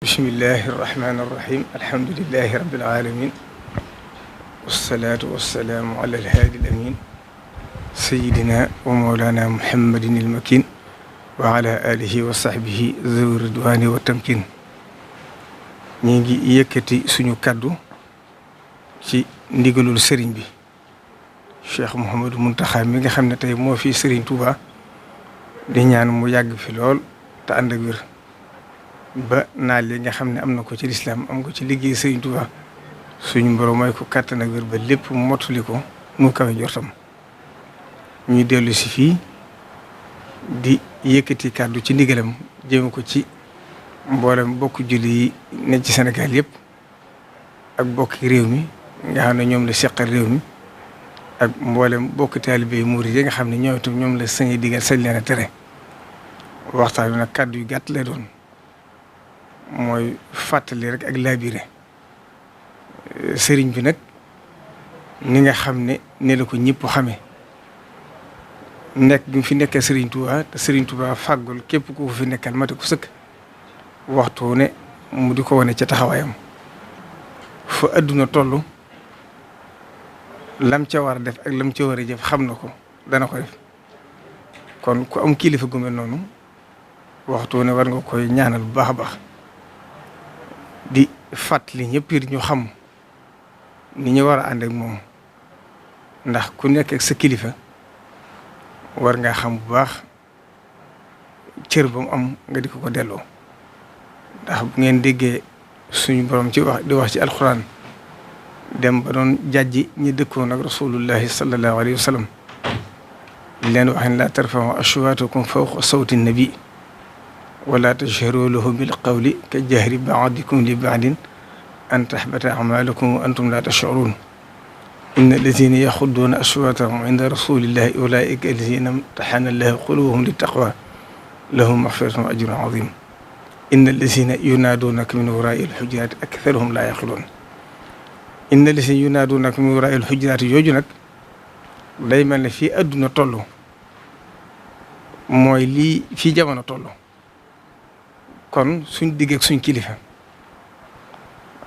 bismillahi irrahmani irrahim alhamdulilahi rabbil alamin wassalaatu wassalaamu ala alhaadi alamin sayidina wa mawlana muhammadin ilmakin wa ala alihi wa sahbihi zawi ridwani wa tamkin ñi ngi yëkkati suñu kaddu ci ndigalul sëriñ bi Cheikh Mouhamadou Mountakha mi nga xam ne tey moo fi sëriñ Touba di ñaan mu yàgg fi lool te ànd ak wér ba naal li nga xam ne am na ko ci lislaam am ko ci liggéey sëriñ Touba suñu borom may ko kàttan ak wér ba lépp mottali ko mu kawe jortam ñuy dellu si fii di yëkkati kàddu ci ndigalam jëme ko ci mboolem bokk julli yi ne ci Sénégal yëpp ak bokki réew mi nga xam ne ñoom la seqal réew mi ak mboolem bokk taalibe yi murid yi nga xam ne ñoom itam ñoom la sañi digal sañ leen a tere waxtaan bi nag kàddu yu gàtt lay doon mooy fàttali rek ak laabire sëriñ bi nag ni nga xam ne la ko ñëpp xamee nekk gi mu fi nekkee sëriñ Touba te sëriñ Touba fàggul képp ku fi nekkal mate ku sëkk waxtu ne mu di ko wane ca taxawaayam fa adduna toll lam ca war a def ak lam ca war a jëf xam na ko dana ko def kon ku am kilifa gu mel noonu waxtu ne war nga koy ñaanal bu baax a baax di fàttali ñëpp it ñu xam ni ñu war a ànd ak moom ndax ku nekk ak sa kilifa war nga xam bu baax cër ba mu am nga di ko delloo ndax bu ngeen déggee suñu borom ci wax di wax ci alxuraan dem ba doon jàjji ñi dëkkoon ak rasulullahi sallallahu alayhi wa sallam leen wax ne laa tarfa'u aswaatakum fawqa sawti nabi wala tajharu lahu bil qawli ka jahri ba'dikum li ba'din an tahbata a'malukum wa antum la tash'urun inna allazina yaxudduuna aswaatahum inda rasulillahi ulaika allazina imtahana allahu qulubuhum littaqwa lahum maghfiratun wa ajrun azim inna allazina yunaaduunaka min waraai alxujuraati aktharuhum laa yaqiluun inna allazina yunaaduunaka min waraai alxujuraati yooju nag day mel ne fii adduna toll mooy lii fii jamono toll kon suñ digg ak suñ kilifa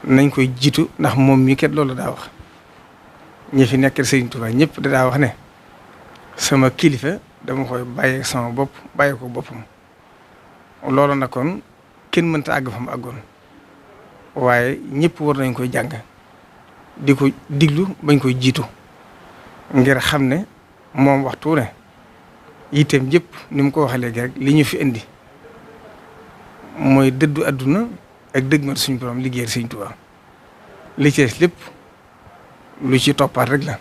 nañ koy jiitu ndax moom mii kat loolu daa wax ñi fi nekkal Sëriñ Tuubaa ñëpp daa wax ne sama kilifa dama koy bàyyee sama bopp bàyyee ko boppam loolu nag kon kenn mënta àgg fa mu àggoon waaye ñëpp war nañ koy jàng di ko diglu bañ koy jiitu ngir xam ne moom waxtu ne yitteem yëpp ni mu ko waxee léegi rek li ñu fi indi mooy dëddu àdduna ak dëgmal suñu borom liggéeyal Sëriñ Tuubaa li ci lépp lu ci toppaat rek la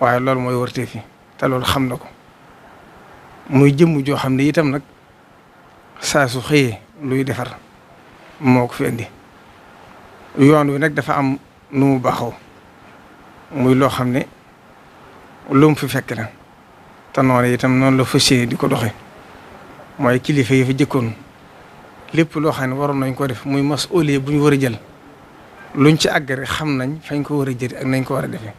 waaye loolu mooy wërtee fi te loolu xam na ko muy jëmm joo xam ne itam nag saa su xëyee luy defar moo ko fi indi yoon wi nag dafa am nu mu baaxoo muy loo xam ne lu mu fi fekk la te noonu itam noonu la fas yéene di ko doxe mooy kilifa yi fa jëkkoon lépp loo xam ne waroon nañ ko def muy masuuliya bu ñu war a jël luñ ci àgg rek xam nañ fañ ko war a jël ak nañ ko war a defee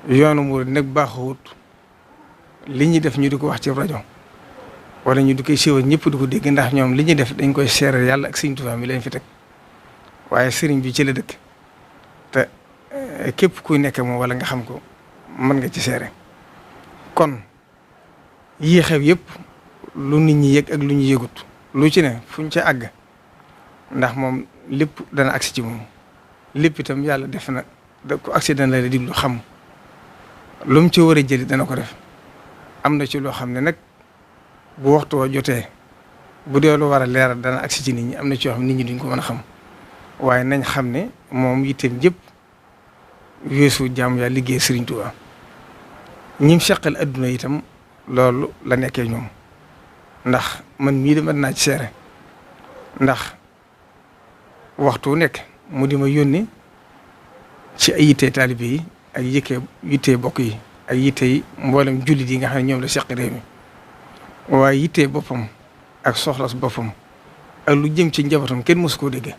yoonu murid nag baaxawut li ñuy def ñu di ko wax ci rajo wala ñu di koy siiwal ñëpp di ko dégg ndax ñoom li ñuy def dañ koy seeral yàlla ak Sëriñ Tuubaa mi leen fi teg waaye sëriñ bi ci la dëkk te képp kuy nekk moom wala nga xam ko mën nga ci seere kon yii xew yëpp lu nit ñi yëg ak lu ñu yëgut lu ci ne fuñ ca àgg ndax moom lépp dana agsi ci moom lépp itam yàlla def na da ko accident la diglu xam lu mu ci war a jëli dana ko def am na ci loo xam ne nag bu waxtu wa jotee bu dee lu war a leeral dana agsi ci nit ñi am na ci yoo xam nit ñi duñ ko mën a xam waaye nañ xam ne moom yitteem yëpp weesu jàmm yaa liggéey Sëriñ Tuubaa ñim seqal adduna itam loolu la nekkee ñoom ndax man mii de mën naa ci seere ndax waxtu nekk mu di ma yónni ci ay yittee taalibe yi ak yittee bokk yi ak yittee mboolem jullit yi nga xam ne ñoom la seq réew mi waaye yittee boppam ak soxlas boppam ak lu jëm ci njabootam kenn mësu koo dégg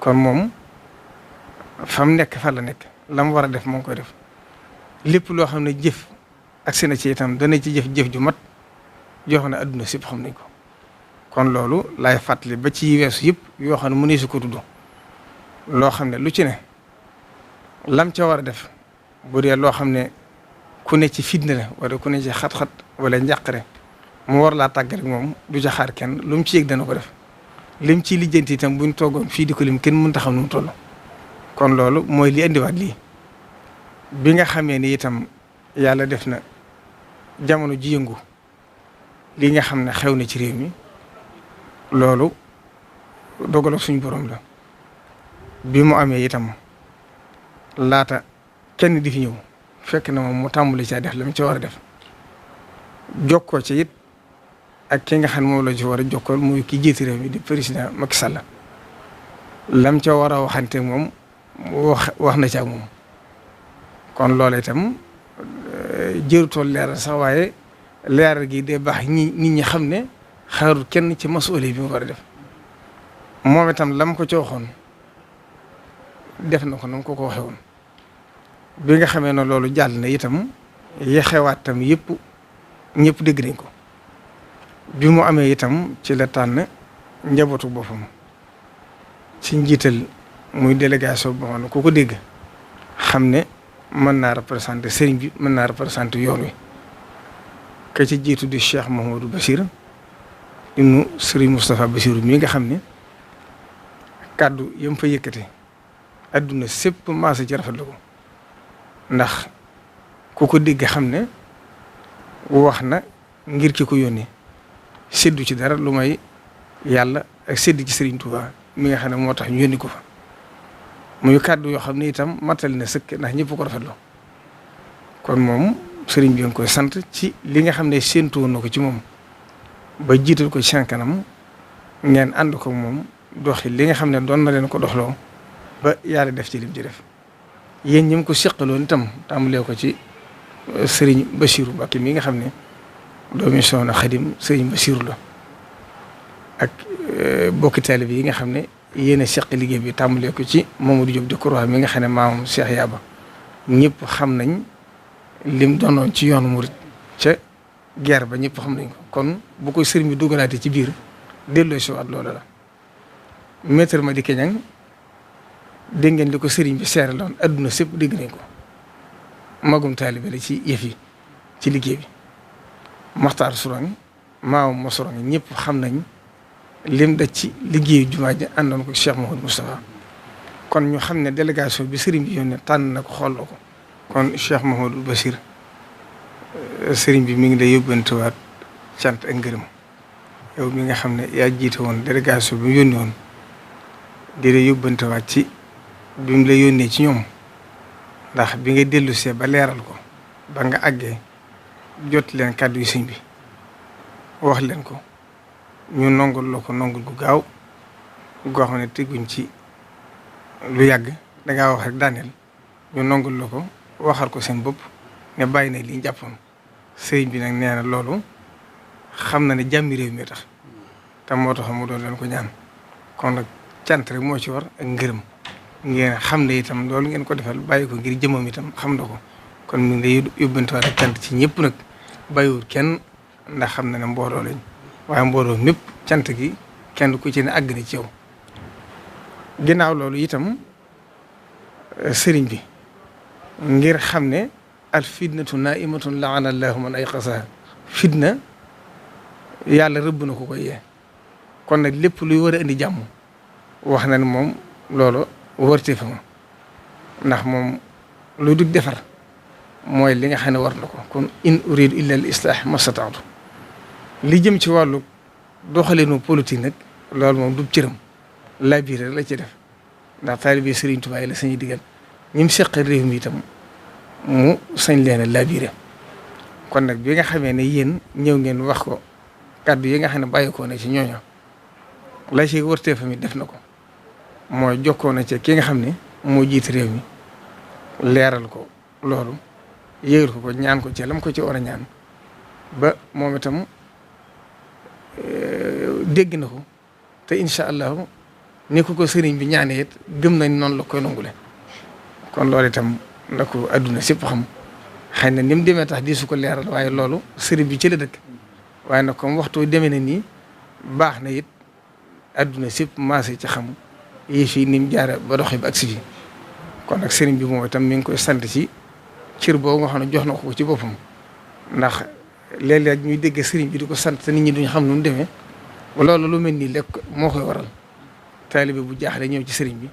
kon moom fam nekk fa la nekk la mu war a def moo ngi koy def lépp loo xam ne jëf ak seen ci itam dana ci jëf-jëf ju mat joo xam ne adduna sépp xam nañ ko kon loolu lay fàttali ba ci weesu yëpp yoo xam ne mu ne su ko tudd loo xam ne lu ci ne lam ca war a def bu dee loo xam ne ku ne ci fitna la wala ku ne ci xat-xat wala njàqare mu war laa tàggat moom du ca xaar kenn lu mu ci yëg dana ko def lim ciy lijjanti itam buñ toogoon fii di ko lim kenn mënut a xam nu mu toll. kon loolu mooy li indiwaat lii bi nga xamee ni itam yàlla def na jamono ji yëngu li nga xam ne xew na ci réew mi loolu dogaloo suñu borom la bi mu amee itam laata kenn di fi ñëw fekk na moom mu tàmbali caa def la mu ci war a def jokkoo ci it ak ki nga xam ne moom la ci war a jokkool muy ki jiite réew mi di président Macky Sall lam ca war a waxante moom wax na ci ak moom kon loola itam jërutool leeral sax waaye leeral gi day baax nit ñi xam ne xaarul kenn ci masuuli bi mu war a def moom itam lam ko ci waxoon def na ko na ko waxee woon bi nga xamee ne loolu jàll na itam yexewaat tam yëpp ñëpp dégg nañ ko bi mu amee itam ci la tànn njabootu boppam ci njiital muy délégation boo xam ne ku ko dégg xam ne mën naa représenter sëriñ bi mën naa représenter yoon wi ka ci jiitu di Cheikh Mouhamadou Bachir ibnu Serigne Moustapha Bachir mi nga xam ne kàddu yam fa yëkkate adduna sépp maasa ci rafetlu ko ndax ku ko dégg xam ne wax na ngir ki ko yónnee séddu ci dara lu may yàlla ak sédd ci Serigne Touba mi nga xam ne moo tax ñu yónni ko fa muy kàddu yoo xam ne itam matal na sëkk ndax ñëpp ko rafetlu kon moom Serigne bi nga koy sant ci li nga xam ne séentu woon na ko ci moom ba jiital ko ci seen kanam ngeen ànd ko moom doxi li nga xam ne doon na leen ko doxloo ba yàlla def ci lim ci def yéen ñi ko seqaloon itam tàmbalee ko ci Serigne Bassirou Mbacké mi nga xam ne doomi Soxna Xadim Serigne Bassirou la ak bokki taalibe yi nga xam ne yéen a seq liggéey bi tàmbalee ko ci Mamadou Diop Decroix mi nga xam ne maamam Cheikh Yaba ñëpp xam nañ lim doonoon ci yoonu murit ca guerre ba ñëpp xam nañ ko kon bu koy sëriñ bi dugalaatee ci biir delloo si waat loolu la maître Madické Niang dégg ngeen li ko sëriñ bi seeraloon adduna sépp dégg nañ ko magum taalibe la ci yëf yi ci liggéey bi Maxtaar Sourang maamam ma Sourang ñëpp xam nañ lim daj ci liggéeyu jumaa ji àndoon ko Cheikh Mouhamadou Moustapha kon ñu xam ne délégation bi sëriñ bi yónnee tànn na ko xooloo ko kon Cheikh Mouhamadou Bachir sëriñ bi mi ngi lay yóbbantewaat cant ak ngërëm yow mi nga xam ne yaa jiite woon délégation bi mu yónnee woon di la yóbbantewaat ci bi mu la yónnee ci ñoom ndax bi nga dellusee ba leeral ko ba nga àggee jot leen kàddu yu sëñ bi wax leen ko ñu nongul la ko nongul gu gaaw goo xam ne teguñ ci lu yàgg dangaa wax rek daaneel ñu nongul la ko waxal ko seen bopp ne bàyyi na li jàppoon sëriñ bi nag nee na loolu xam na ne jàmmi réew mi tax te moo tax mu doon leen ko ñaan kon nag cant rek moo ci war ak ngërëm ngeen xam ne itam loolu ngeen ko defal bàyyi ko ngir jëmam itam xam na ko kon mi ngi lay yóbbantewaat ak cant ci ñëpp nag bàyyiwul kenn ndax xam na ne mbooloo lañ waaye mbooloo mépp cant gi kenn ku ci ne àgg na ci yow ginnaaw loolu itam sëriñ bi ngir xam ne al fitnatu naimatun laana allahu man ayqasaha fitna yàlla rëbb na ko koy yee kon nag lépp luy war a indi jàmm wax na ne moom loolu wërte fa ma ndax moom lu dug defar mooy li nga xam ne war na ko kon in uridu illa al islah mastataatu li jëm ci wàllu doxalinu politique nag loolu moom du cëram labiré la ci def ndax taalibe Serigne Touba la sañuy digal ñi mu seqal réew mi itam mu sañ leen a labiré kon nag bi nga xamee ne yéen ñëw ngeen wax ko kàddu yi nga xam ne bàyyikoo na ci ñooñu la ci wërtee fa mi def na ko mooy jokkoo na ci ki nga xam ne moo jiite réew mi leeral ko loolu yëgal ko ñaan ko ci lam ko ci war a ñaan ba moom itam dégg na ko te incha allahu ni ko sëriñ bi ñaanee it gëm nañ noonu la koy nangule kon loolu itam na ko adduna sépp xam xëy na ni mu demee tax di su ko leeral waaye loolu sëriñ bi ci la dëkk waaye nag comme waxtu demee na nii baax na it adduna sépp maase ci xam yi fii ni mu jaare ba doxee ba agsi fi kon nag sëriñ bi moom itam mi ngi koy sant ci cër boobu nga xam ne jox na ko ci boppam ndax léeg-léeg ñuy dégg sëriñ bi di ko sant te nit ñi duñ xam nu mu demee loolu lu mel nii lekk moo koy waral taalibe bu jaaxle ñëw ci sëriñ bi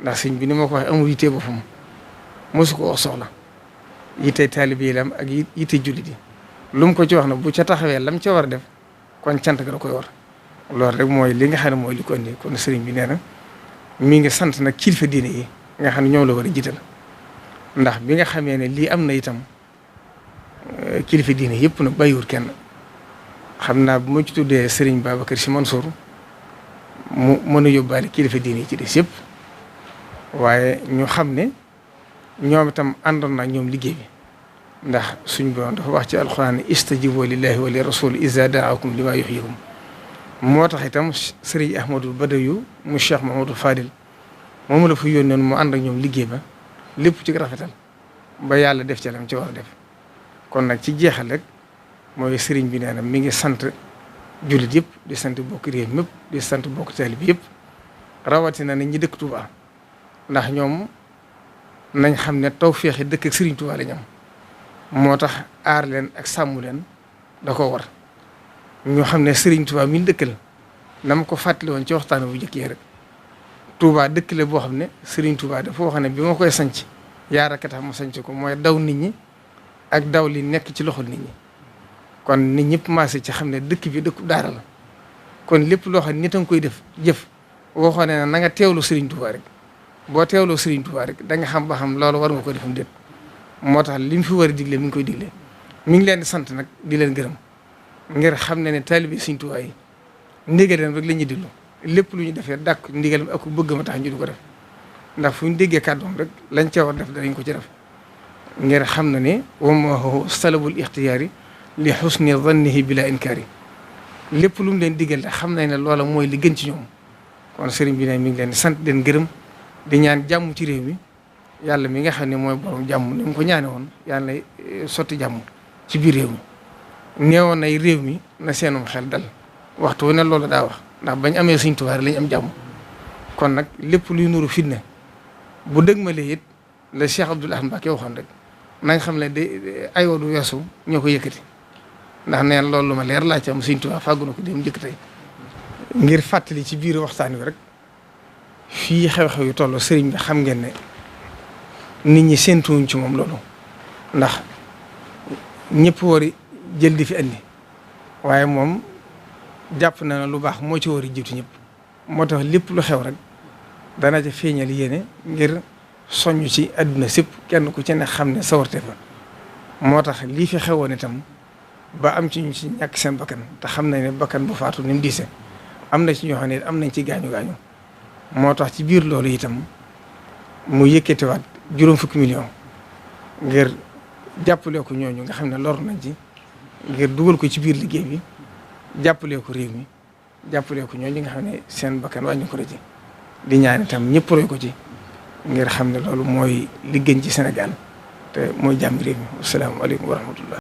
ndax sëriñ bi ni ma ko waxee amul yitte boppam mosu ko wax soxla yitte taalibe yi la am ak yitte jullit yi lu mu ko ci wax na bu ca taxawee lam ca war a def kon cant ga da koy war loolu rek mooy li nga xam ne mooy li ko indi kon sëriñ bi nee na mi ngi sant nag kilifa diine yi nga xam ne ñoom la war a jiital ndax bi nga xamee ne lii am na itam kilifa diine yëpp nag bàyyiwul kenn xam naa bu ma ci tuddee sëriñ Babacar Sy Mansour mu mën a yóbbaale kilifa diine yi ci des yëpp waaye ñu xam ne ñoom itam àndoon na ñoom liggéey bi ndax suñ borom dafa wax ci alxuraan istajibu lillahi wa li rasul iza daakum lima yuhyikum moo tax itam sëriñ Ahmadul Badawi mu Cheikh Mahamadou Fadil moom la fa yónnee mu ànd ak ñoom liggéey ba lépp ci rafetal ba yàlla def ci lam ci war a def kon nag ci jeexal rek mooy sëriñ bi nee na mi ngi sant jullit yëpp di sant bokk réew mépp di sant bokk taalibe bi yëpp rawatina ne ñi dëkk Touba ndax ñoom nañ xam ne tawfeex yi dëkk ak sëriñ Touba lañ am moo tax aar leen ak sàmm leen da ko war ñoo xam ne sëriñ Touba mi dëkkal na ma ko fàttali woon ci waxtaan bu njëkk yi rek Touba dëkk la boo xam ne sëriñ Touba dafa wax ne bi ma koy sanc yaar a tax ma sanc ko mooy daw nit ñi ak daw li nekk ci loxol nit ñi kon nit ñëpp maase ci xam ne dëkk bi dëkku daara la kon lépp loo xam ne nit a nga koy def jëf waxoon ne na nga teewlu sëriñ Touba rek boo teewloo sëriñ Touba rek da nga xam ba xam loolu war nga ko defam déet moo tax li mu fi war a digle mi ngi koy digle mi ngi leen di sant nag di leen gërëm ngir xam ne taalibe sëriñ Touba yi ndigalam rek la ñuy diglu lépp lu ñu defee dàkk ndigalam ak bëgg ma tax ñu du ko def ndax fu ñu déggee kàddoom rek lañ ca war def danañ ko ci def ngir xam na ne wa ma huwa salabul ixtiyaari li xusni zannihi bila inkaari lépp lu mu leen digal te xam nañ ne loola mooy li gën ci ñoom kon sëriñ bi ne mi ngi leen di sant leen gërëm di ñaan jàmm ci réew mi yàlla mi nga xam ne mooy borom jàmm ni mu ko ñaane woon yàlla sotti jàmm ci biir réew mi neewoon nay réew mi na seenum xel dal waxtu wu ne loolu daa wax ndax bañ amee Sëriñ Tuubaa lañ am jàmm kon nag lépp luy nuru fitna bu dëgmalee it la Cheikh Abdoul Ahad Mbacké waxoon rek nañ xam ne de ay wadu weesu ñoo ko yëkkati ndax neen loolu lu ma leer laa ci am Sëriñ Tuubaa fàggu na ko dem njëkk tey ngir fàttali ci biir waxtaan wi rek fii xew-xew yu toll sëriñ bi xam ngeen ne nit ñi séentuwuñ ci moom loolu ndax ñëpp wari jël di fi andi waaye moom jàpp na ne lu baax moo ci war a jiitu ñëpp moo tax lépp lu xew rek dana ca feeñal yéene ngir soññ ci àdduna sépp kenn ku ci ne xam ne sawarte fa moo tax lii fi xewoon itam ba am ci ñu ci ñàkk seen bakkan te xam nañ ne bakkan bu faatu ni mu diise am na ci ñoo xam ne am nañ ci gaañu-gaañu moo tax ci biir loolu itam mu yëkkatiwaat 50 millions ngir jàppale ko ñooñu nga xam ne lor nañ ci ngir dugal ko ci biir liggéey bi jàppale ko réew mi jàppale ko ñooñu nga xam ne seen bakkan wàññi ko ci di ñaan itam ñëpp roy ko ci ngir xam ne loolu mooy li gën ci Sénégal te mooy jàmm réew mi asalaamaaleykum wa rahmatullah